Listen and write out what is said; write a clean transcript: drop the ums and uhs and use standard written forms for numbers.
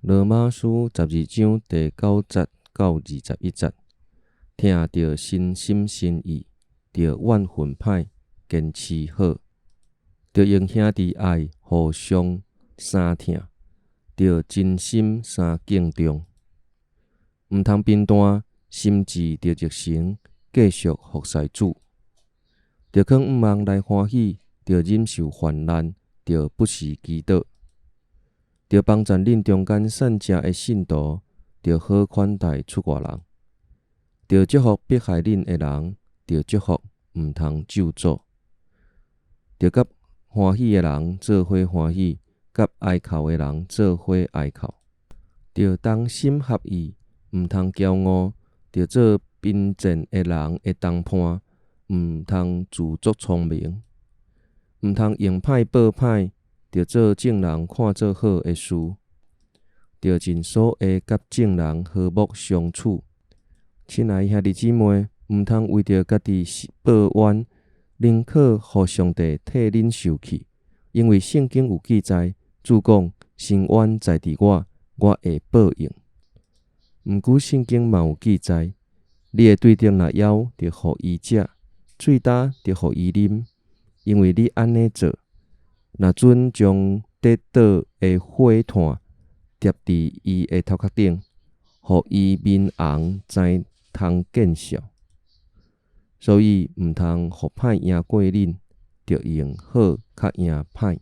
羅馬書12章第9節到21節，疼著深心深意，著怨恨歹，堅持好，著用兄弟愛互相相疼，著真心相敬重。毋通貧惰，心志著熱誠，繼續服侍主。著囥向望來歡喜，著忍受患難，著不時祈禱。著幫贊恁中間散食的信徒，著好款待出外人。著祝福迫害恁的人，著祝福，毋通咒詛。著佮歡喜的人做伙歡喜，佮哀哭的人做伙哀哭。著同心合意，毋通驕傲，著做貧賤的人的同伴，毋通自作聰明，毋通用歹報歹，著做眾人看做好的事，著盡所會佮眾人和睦相處。親愛兄弟姊妹，毋通為著家己報冤，寧可予上帝替恁受氣，因為聖經有記載，主講：伸冤在佇我，我會報應。毋過聖經嘛有記載，你的對敵若枵，著予伊食；喙焦，著予伊啉，因為你按呢做，若準將得倒的火炭疊佇伊的頭殼頂，予伊面紅知通見笑。所以毋通予歹贏過恁，著用好較贏歹。